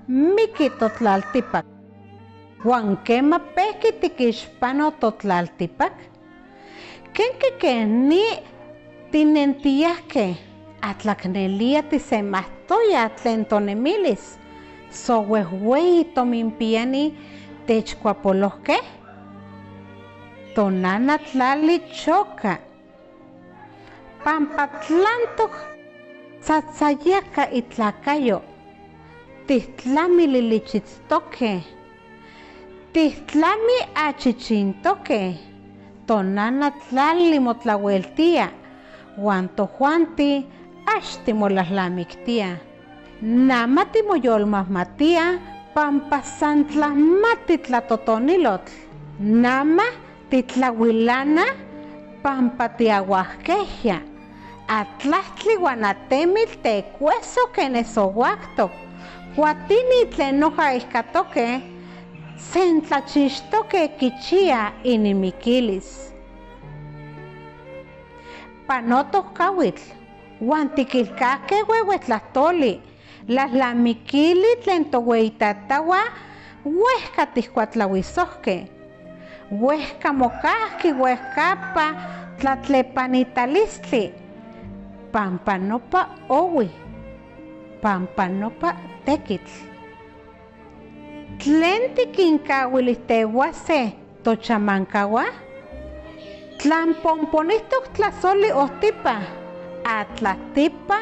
Miqui totlaltipac. Huan quema pejqui tiquixpano totlaltipac? Quenque quej ni tinentiyajque, atlacnelía tisemajtoya tlen tonemilis, so huejhueyi tominpiyani techcuapolojque? Tonana tlali choca, pampa tlantoc tzatzayaca itlacayo, tijtlami lilichitztoque, tijtlami achichintoque, tonana tlali motlahueltía, huan tojuanti ax timolalnamictía. Nama timoyolmajmatía pampa san tlamati tlatotonilotl. Nama titlahuilana pampa tiahuajquejya. Atlajtli huan atemitl tecueso quen esohuactoc. Cuatini tlen noja ijcatoque, sentlachixtoque quichiya inimiquilis. Panotoc cahuitl, huan tiquilcajque huehue tlajtoli, lalamiquili tlen tohueyitatahua huejca tijcuatlahuisojque. Huejca mocajqui huejcapa tlatlepanitalistli, pampa nopa ohui, pampa nopa tequitl. Tlen tiquincahuilijtehuase tochamancahua? Tlan pomponijtoc tlasoli ojtipa, atlajtipa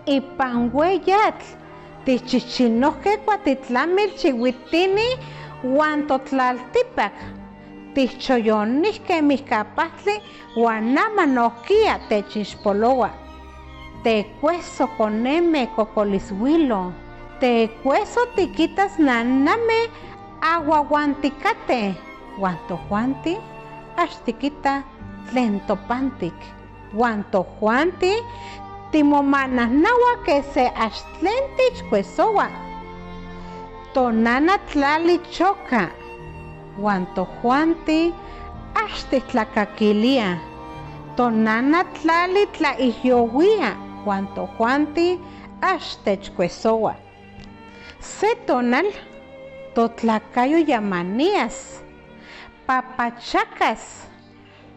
ipan hueyatl, tichichinojque cuatitlamil chihuitini huan totlaltipac, tijchoyonijque mijcapahtli huan ama nojquiya techixpolohua. Tecueso coneme cocolishuilo, tecueso tiquitas naname aguahuanticate, huan tojuanti ax tiquita tlen topantic, huan tojuanti timomanajnahua que se ax tlen techcuesohua. Tonana tlali choca, huan tojuanti ax tijtlacaquilia. Tonana tlali tlaijyohuía, huan tojuanti ax techcuesohua. Se tonal, totlacayo yamanías, papachacas,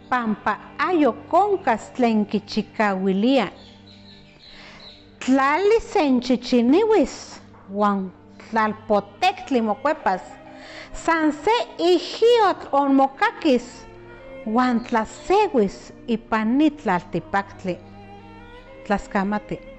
pampa ayoc concas tlen quichicahuilía. Tlali senchichinihuis, huan tlalpotectli mocuepas, san se ijiotl onmocaquis, huan tlasehuis ipan ni tlaltipactli. Tlascamati.